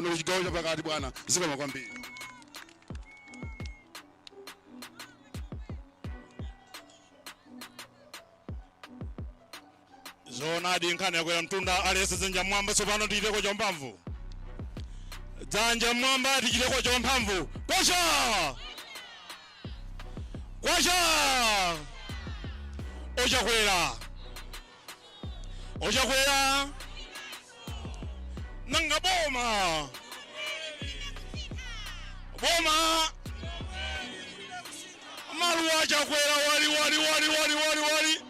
Kuno kuchigawo chapakati, bwana, zikomo kwambiri. Zoonadi, nkhani yakwera mtunda. Aliyense dzanja mmwamba. Tsopano tichiteko champhamvu, dzanja mmwamba, tichiteko champhamvu. Kwacha kwacha! Ochakwera, ochakwera, nanga boma boma maluwa achakwera wali wali wali wali wali wali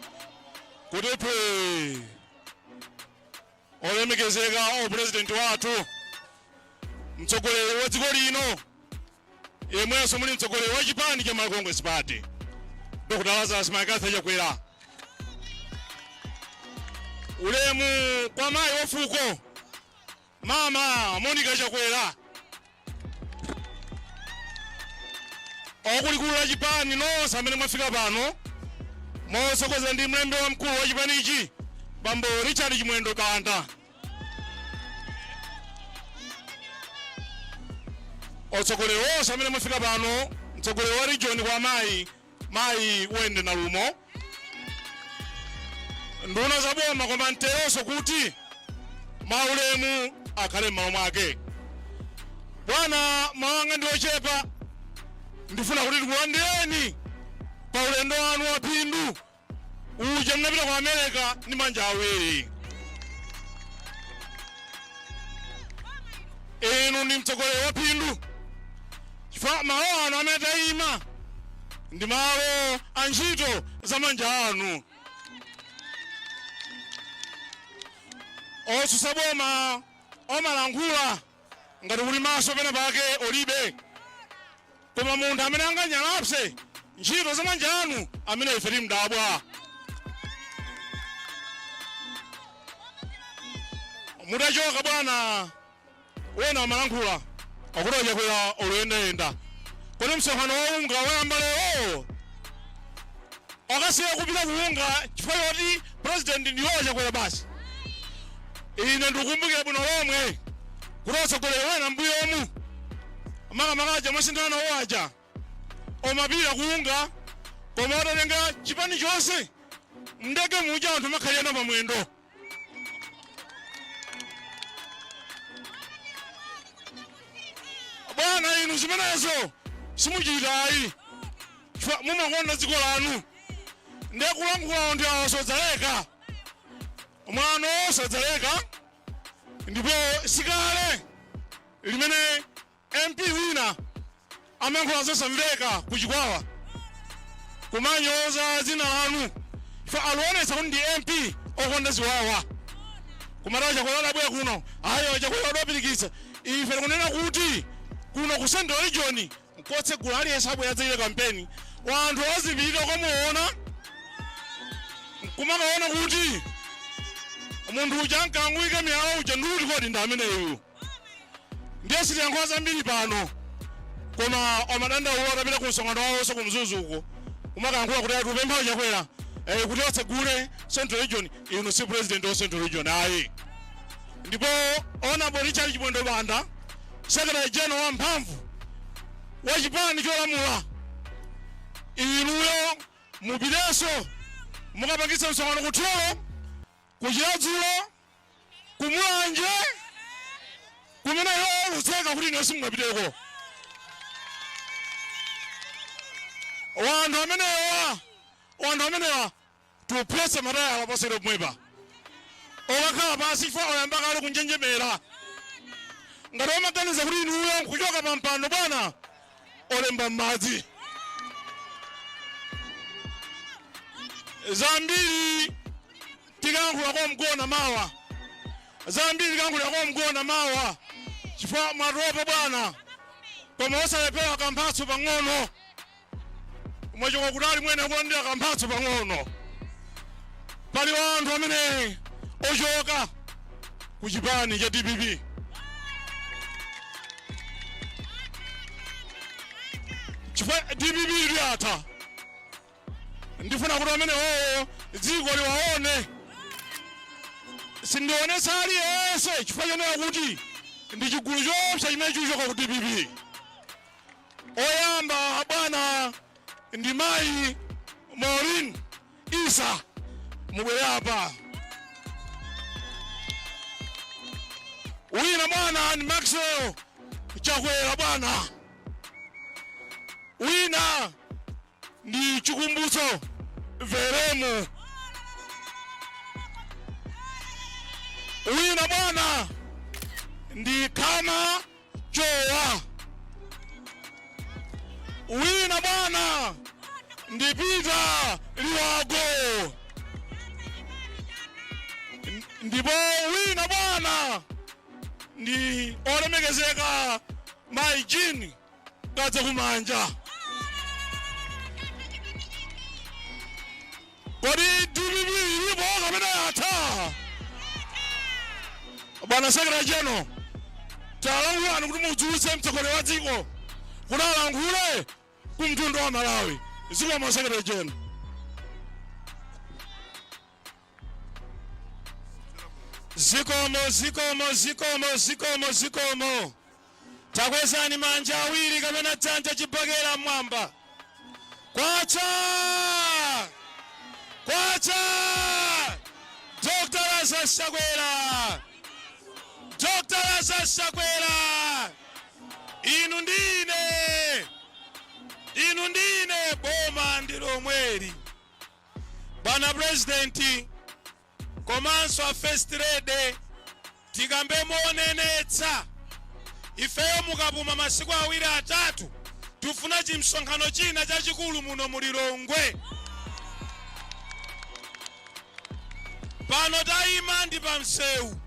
kuti phe. Olemekezeka o president wathu, mtsogoleri wa dziko lino, yemwenso muli mtsogoleri wa chipani cha Malawi Congress Party, Dr Lazarus McCarthy Chakwera, ulemu kwa mayi wa fuko, Mama Monica Chakwera, okulikulu la chipani nonse amene mwafika pano mosokoza ndi mlembi wamkulu wa chipanichi, Bambo Richard Chimwendo Banda, otsogoleri onse amene mwafika pano, mtsogoleri wa region kwa mayi, Mayi Wende Nalumo, nduna za boma, koma nteronso kuti maulemu akhale m'malo mwake. Bwana, mawu anga ndi ochepa. Ndifuna kuti tikulandireni pa ulendo wanu wa phindu uja munapita ku America ndi manja awiri. Inu ndi mtsogoleri wa phindu chifukwa malo ano amene tayima ndi malo a ntchito za manja anu. Otsutsa boma omalankhula ngati kuli maso pena pake olibe, koma munthu amene anganyalapse ntchito za manja anu, amene ife timdabwa. Mutachoka, bwana, wena amalankhula akuti achakwera oluyendayenda. Kodi msonkhano wa UNGA wayamba lero? Akasiya kupita ku UNGA chifukwa choti president ndiwo achakwera basi? Ine ndikukumbukira bwino lomwe kuti atsogoleri wena mbuyomu, makamaka aja mwasinthana nawo aja, omapita ku UNGA, koma atatenga chipani chonse mndege muja, anthu amakhalirana pamwendo. Bwana, inu zimenezo simuchitayi chifukwa mumakonda dziko lanu. Ndiye kulankhula anthu awo sodzaleka, mwano sadzaleka. Ndipo sikale limene MP wina amayankhula zosamveka kuchikwawa, kumanyoza dzina lanu, chifukwa alionetsa kuti ndi MP okonda ziwawa, kumati Chakwera adabwera kuno, ayo Chakwera adapirikitsa. Ife tikunena kuti kuno ku Central Region nkotsegula, aliyense abwera adzachita kampeni, wanthu azipita ukamuona kumakaona kuti munthu uja ankanguyika miyala uja ndiuti kodi ndi ameneyu. Ndiye sitiyankhula zambiri pano, koma amadandaula atapita ku msonkhano wawonso ku Mzuzu uko, kumakayankhula kuti atupempha Chakwera kuti atsegule Central Region. Inu si president wa Central Region ayi. Ndipo Honorable Richard Chimwendo Banda, secretary general wamphamvu wa chipani cholamula, inuyo mupitenso mukapangitse msonkhano ku Thyolo, ku Chiradzulo, kumulanje kumeneyo lutseka kuti ine simungapiteko. Wanthu amenewa, wanthu amenewa tiuphwetse matayala posere pomwepa, okakhala pansi, chifukwa oyamba kale kunjenjemera ngati omaganiza kuti inuyo nkuchoka pa mpando. Bwana, olemba m'madzi zambiri tikayankhula kwa mgona mawa, zambiri tikayankhula kwa mgona mawa, chifukwa mwatopa, bwana, koma osalephera kamphatso pang'ono. Mwachoka kutali, mwene kulandira kamphatso pang'ono. Pali anthu amene ochoka ku chipani cha DPP. Chifukwa DPP ili atha, ndifuna kuti amene owo dziko liwaone. Sindionetsa aliyense chifukwa chonena kuti Ndi chigulu chopsa chimene chikuchoka ku DPP. Oyamba bwana ndi mayi Maureen Isa, mubwere apa. Wina bwana ndi Maxwell Chakwera bwana. Wina ndi Chikumbutso Veremu. Wina bwana ndi Kama Chowa. Wina bwana ndi Peter Liwago. Ndipo wina bwana ndi olemekezeka mayi Jean Kadzakumanja. Kodi DPP ilipo kapena yatha? Bwana Secretary General, talankhulani kuti mudziwitse mtsogoleri wa dziko kuti alankhule ku mtundu wa Malawi. Zikomo, Secretary General. Zikomo, zikomo, zikomo, zikomo, zikomo. Takwezani manja awiri kapena dzanja chibakera mmwamba. Kwacha! Kwacha! Dr. Lazarus Chakwera! Dr. Lazarus Chakwera! Inu ndine! Inu ndine boma ndi lomweli. Bwana President komanso a First Lady, tikambe monenetsa, ifeyo mukapuma masiku awiri atatu tifuna chimsonkhano china chachikulu muno mu Lilongwe. Pano tayima ndi pa msewu,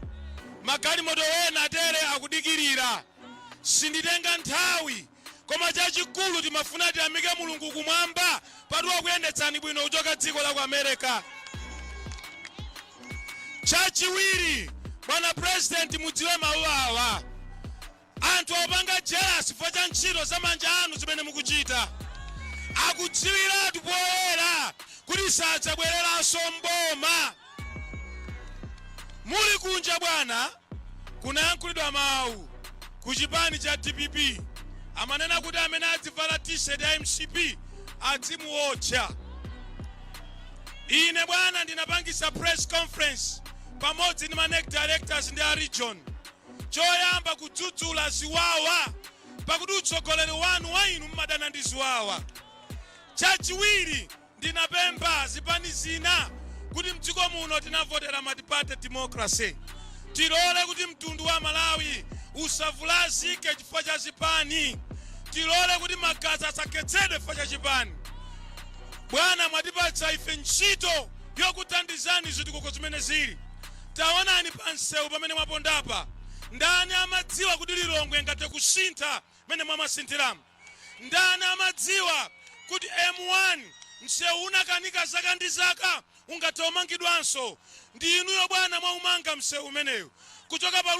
magalimoto ena atere akudikirira. Sinditenga nthawi, koma chachikulu timafuna tiyamike Mulungu kumwamba pati wakuyendetsani bwino kuchoka dziko la ku America. Chachiwiri, bwana President, mudziwe mawu awa: anthu akupanga jealous chifukwa cha ntchito za manja anu zimene mukuchita. Akudziwiratu poyera kuti sadzabwereranso mboma. Muli kunja bwana, kunayankhulidwa mawu ku chipani cha DPP, amanena kuti amene adzivala t-shirt ya MCP adzimuotcha. Ine bwana ndinapangisa press conference pamodzi ndi ma NEC directors ndi a region, choyamba kudzudzula ziwawa, pakuti utsogoleri wanu wa inu mmadana ndi ziwawa. Chachiwiri, ndinapempha zipani zina kuti mdziko muno tinavotera multi-party democracy, tilole kuti mtundu wa Malawi usavulazike chifukwa cha zipani, tilole kuti magazi asakhetsedwe chifukwa cha chipani. Bwana, mwatipatsa ife ntchito yokuthandizani zitukuko zimene zili. Taonani pa msewu pamene mwapondapa. Ndani amadziwa kuti Lilongwe ingathe kusintha mene mwamasinthiramu? Ndani amadziwa kuti M1 msewu unakanika zaka ndi zaka ungathe umangidwanso? Ndi inuyo bwana mwaumanga msewu umenewu kuchoka pa